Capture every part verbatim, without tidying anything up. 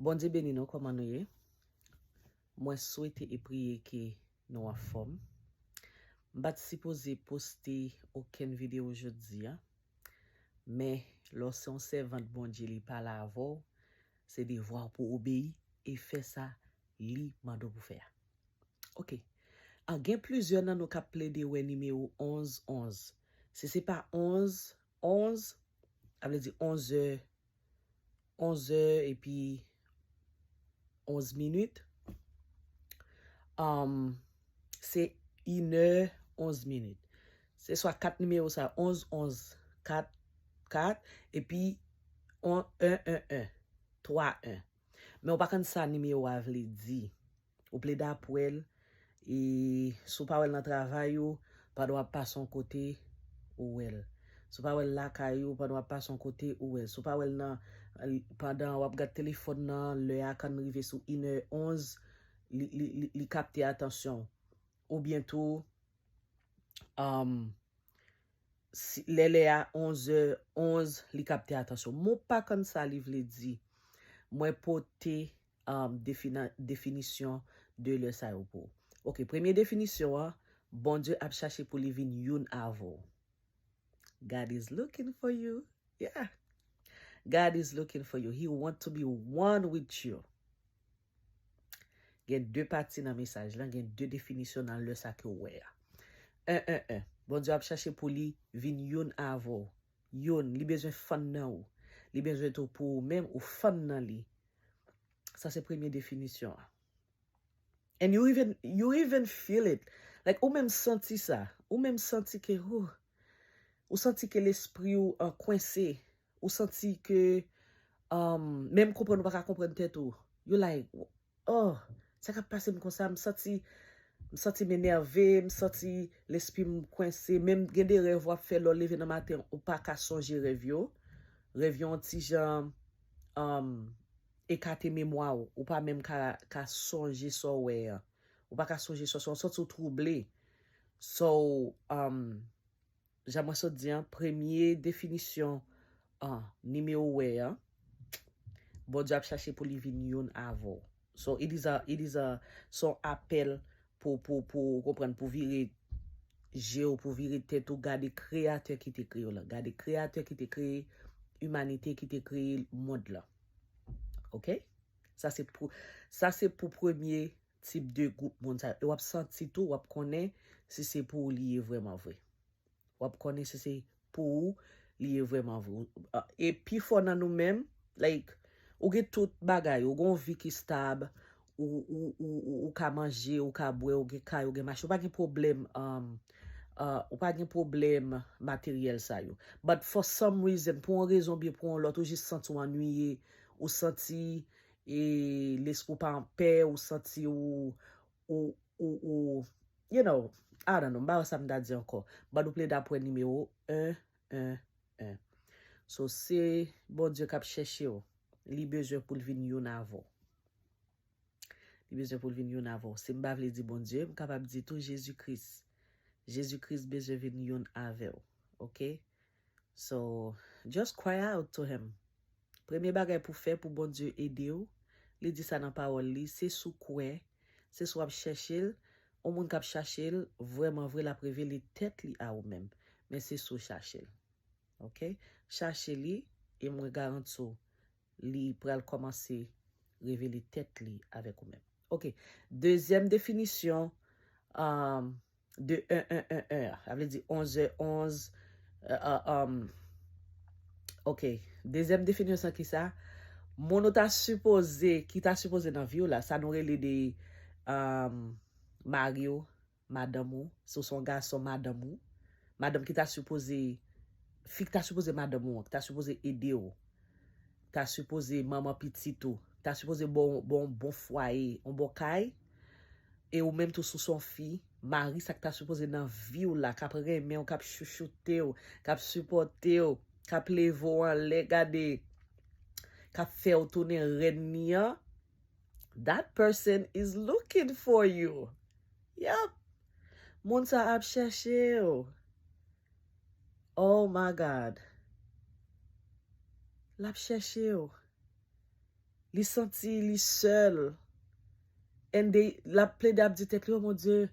Bondye beni nou, kòman nou ye? Mwen swete e priye ke nou anfòm. M pa t sipoze poste okenn videyo jodi a, men lè w se yon sèvant Bondye, li pale avè w, se devwa w pou w obeyi e fè sa li mande w pou fè a. Ok. An gen plizyè nan nou k ap plede wè nimewo onz onz. Si se pa onz onz, sa vle di onz è, onz è epi onz minit. Um, se inè onz minit. Se swa kat nimewo sa, onz onz, kat kat, epi on, en en en, twa en. Men w pa konn sa nimewo a vle di. Ou plede ap wè l, e si w pa wè l nan travay ou, pandan w ap pase yon kote, ou wè l. Si w pa wè l lakay ou, pandan w ap pase yon kote, ou wè l. Si w pa wè l nan, pandan w ap gad telefòn nan, lè a konn rive sou inè onz, li, li, li, li kapte atansyon w. Oubyen tou, um, si, lè lè a onz è onz, li kapte atansyon. Mwen pa konn sa li vle di. Mwen pote, um, defina-, definisyon de lè sa yo pou ou. Ok, premye definisyon an, Bondye ap chache pou li vin youn avè w. God is looking for you. Yeah. God is looking for you. He want to be one with you. Gen de pati nan mesaj lan, gen de definisyon nan lè sa ke w wè a. En en en. Bondye ap chache pou li vin youn avè w. Youn, li bezwen fann nan ou. Li bezwen tou pou ou menm, ou fann nan li. Sa se premye definisyon an. And you even, you even feel it. Like, ou menm santi sa. Ou menm santi ke, oh, ou santi ke lespri w an kwense. Ou santi ke, um, menm konprann ou pa ka konprann tèt ou. You like, oh, sa k ap pase m konsa? M santi, m santi m enève, m santi lespri m kwense. Menm gen de rèv w ap fè lè w leve nan maten, ou pa ka sonje rèv yo. Rèv yo yon ti jan, um, ekate memwa w. Ou pa menm ka, ka sonje sa w wè an. Ou pa ka sonje sa w, sa w santi w twouble. So, um, jan mwen sot di an, premye definisyon an, nimewo wè an, Bondye ap chache pou li vin youn avè w. So, it is a, it is a, se yon apèl pou, pou, pou, ou konprann, pou vire je w, pou vire tèt ou, gade Kreyatè ki te kreye w lan. Gade Kreyatè ki te kreye imanite, ki te kreye mond lan. Ok? Sa se pou, sa se pou premye tip de gwoup moun sa yo. E w ap santi tou, w ap konnen si se pou ou li ye vrèman vre. W ap konnen si se pou ou li ye vrèman vre. A, e pifò nan nou menm, like, ou gen tout bagay, ou gen yon vi ki stab, ou, ou, ou, ou, ou ka manje, ou ka bwè, ou gen kay, ou gen machin, ou pa gen pwoblèm, um, uh, ou pa gen pwoblèm materyèl sa yo. But for some reason, pou yon rezon byen pou yon lòt, ou jis santi w annuiye, ou santi, e, lespri w pa anpè, ou santi ou, ou, ou, ou, you know, I don't know, m pa wè sa m ta di ankò. But ou plede ap wè nimewo en en en. So, se Bondye k ap chèche w. Li bezwen pou l vin youn avè w. Li bezwen pou l vin youn avè w. Si m pa vle di Bondye, m kapab di tou Jezi Kris. Jezi Kris bezwen vin youn avè w. Ok? So, just cry out to him. Premye bagay pou fè pou Bondye ede w, li di sa nan pawòl li, se si w kwè, se si w ap chèche l, yon moun k ap chache l, vrèman vre, l ap revele tèt li a ou menm. Men se si w chache l. Ok? Chache li, e mwen garanti w, li pral kòmanse revele tèt li avèk ou menm. Ok. Dezyèm definisyon, um, de en en en en, sa vle di onz è onz, euh, euh, um, ok. Dezyèm definisyon ki sa? Moun ou ta sipoze, ki ta sipoze nan vi w la, sa nou rele de, um, mari w, madanm ou, si w se yon gason, madanm ou, madanm ki ta sipoze, fi ki ta sipoze madanm ou an, ki ta sipoze ede w, ta sipoze manman pitit ou, ta sipoze ba w, ba w yon bon fwaye, yon bon kay, e ou menm tou si w se yon fi, mari sa ki ta sipoze nan vi w la, k ap renmen w, k ap chouchoute w, k ap sipòte w, k ap leve w anlè, gade, k ap fè w tounen rèn li an, that person is looking for you. Yep. Moun sa ap chèche w. Oh my God. L ap chèche w. Li santi li sèl. And they, l ap plede ap di tèt li, "Oh mon Dieu,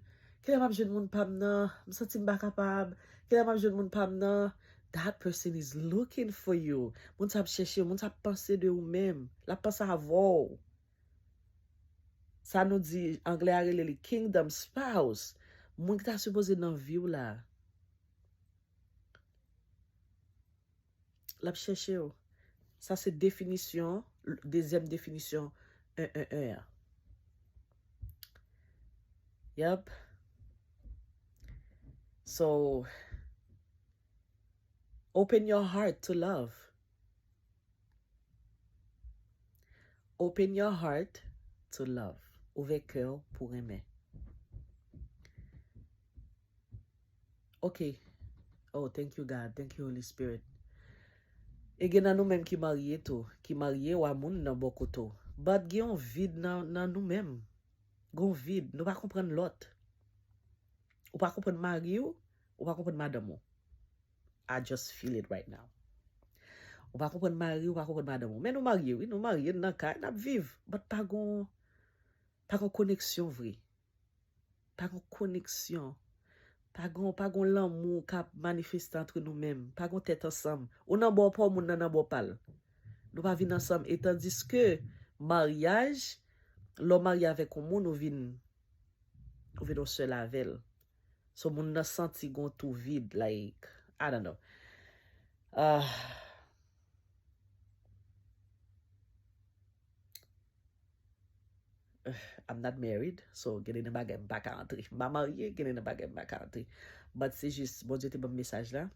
kilè m ap jwenn moun pa m nan? M santi m pa kapab. Kilè m ap jwenn moun pa m nan?" That person is looking for you. Moun sa ap chèche w, moun sa ap panse de ou menm. L ap panse avè w. Sa nou di, anglè a rele li kingdom spouse. Moun ki ta sipoze nan vi w la. L ap chèche w. Sa se definisyon, dezyèm definisyon en en en an. Yup. So, open your heart to love. Open your heart to love. Ouvè kè w pou renmen. Ok. Oh, thank you, God. Thank you, Holy Spirit. E gen nan nou menm ki marye tou, ki marye, w a moun nan bò kote w. But gen yon vid nan, nan nou menm. Gen yon vid. Nou pa konprann lòt. Ou pa konprann mari w, ou pa konprann madanm ou. I just feel it right now. Ou pa konprann mari w, ou pa konprann madanm ou. Men nou marye, wi, nou marye, n nan kay, n ap viv. But pa gon, pa gon koneksyon vre. Pa gon koneksyon. Pa gon, pa gon lanmou k ap manifeste antre nou menm. Pa gon tèt ansanm. Ou nan bò pa w, moun nan nan bò pa l. Nou pa vin ansanm. E tandiske maryaj, lè w marye avèk yon moun, ou vin, ou vin yon sèl avè l. So, moun nan santi gon tou vid, like, I don't know. Ah. I'm not married, so gen de bagay m pa ka antre. M pa marye, gen de bagay m pa ka antre. But se jis, Bondye te ban m mesaj la.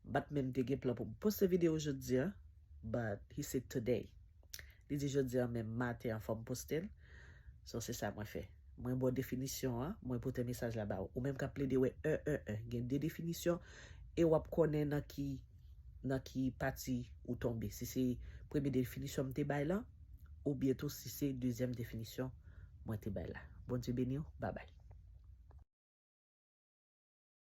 But menm te gen plan pou m poste videyo jodi a, but he said today. Li di jodi a menm maten an fò m poste l. So se sa mwen fè. Mwen ba w definisyon an, mwen pote mesaj la ba w. Ou menm k ap plede wè en en en, gen de definisyon, e w ap konnen nan ki, nan ki pati ou tonbe. Si se premye definisyon m te bay la, oubyen tou si se dezyèm definisyon mwen te bay la. Bondye beni w, babay.